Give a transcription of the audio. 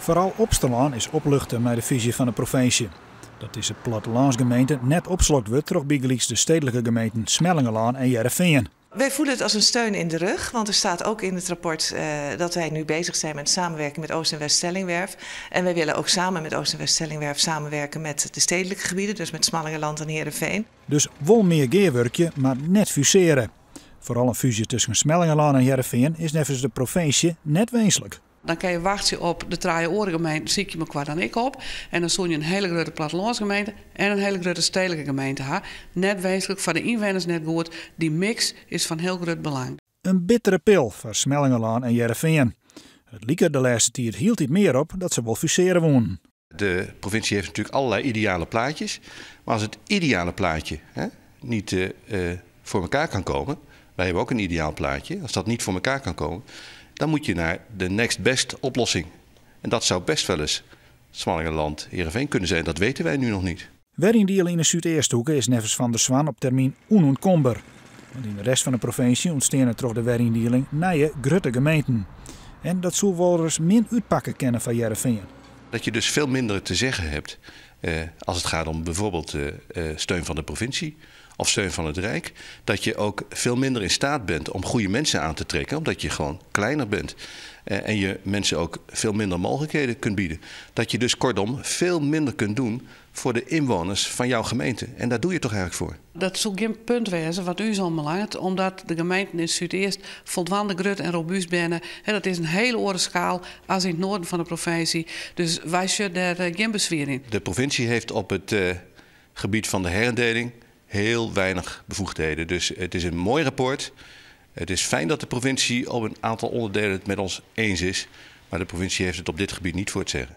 Foaral Opsterlân is opluchte mei de fyzje fan de provinsje. Dat dizze plattelânsgemeente net opslokt wurdt troch bygelyks de stedelike gemeenten Smellingerlân en Hearrenfean. Wij voelen het als een steun in de rug, want er staat ook in het rapport dat wij nu bezig zijn met samenwerking met Oost- en West-Stellingwerf. En wij willen ook samen met Oost- en West-Stellingwerf samenwerken met de stedelijke gebieden, dus met Smallingerland en Heerenveen. Dus wol mear gearwurkje, mar net fusearje. Foaral in fúzje tusken Smellingerlân en Hearrenfean is neffens de provinsje net winsklik. Dan kinne je wachtsje op de trije oare gemeenten, sykje mekoar dan ek op. En dan soene je in hiele grutte plattelânsgemeente en in hiele grutte stedelike gemeente ha. Net winsklik, foar de ynwenners net goed. Dy mix is fan hiel grut belang. In bittere pil foar Smellingerlân en Hearrenfean. It like de lêste tiid hieltyd mear op dat se wol fusearje woenen. De provincie heeft natuurlijk allerlei ideale plaatjes. Maar als het ideale plaatje, hè, niet voor elkaar kan komen, wij hebben ook een ideaal plaatje, als dat niet voor elkaar kan komen, dan moet je naar de next best oplossing. En dat zou best wel eens Smallingerland, Heerenveen kunnen zijn. Dat weten wij nu nog niet. Weryndiele yn de Súdeasthoeke is neffens Van der Zwan op termyn ûnûntkomber. Want yn de rest fan de provinsje ûntsteane troch de weryndieling nije grutte gemeenten. En dat soe wolris min útpakke kinne foar Hearrenfean. Dat je dus veel minder te zeggen hebt als het gaat om bijvoorbeeld steun van de provincie of steun van het Rijk. Dat je ook veel minder in staat bent om goede mensen aan te trekken, omdat je gewoon kleiner bent. En je mensen ook veel minder mogelijkheden kunt bieden. Dat je dus kortom veel minder kunt doen voor de inwoners van jouw gemeente. En daar doe je toch eigenlijk voor? Dat soe gjin punt wêze wat ús oanbelanget, omdat de gemeenten yn Súdeast foldwaande grut en robuust binne. Dat is in hiele oare skaal as yn it noarden fan de provinsje. Dus wy sjogge dêr gjin beswier yn. De provincie heeft op het gebied van de herindeling heel weinig bevoegdheden. Dus het is een mooi rapport. Het is fijn dat de provincie op een aantal onderdelen het met ons eens is. Maar de provincie heeft het op dit gebied niet voor het zeggen.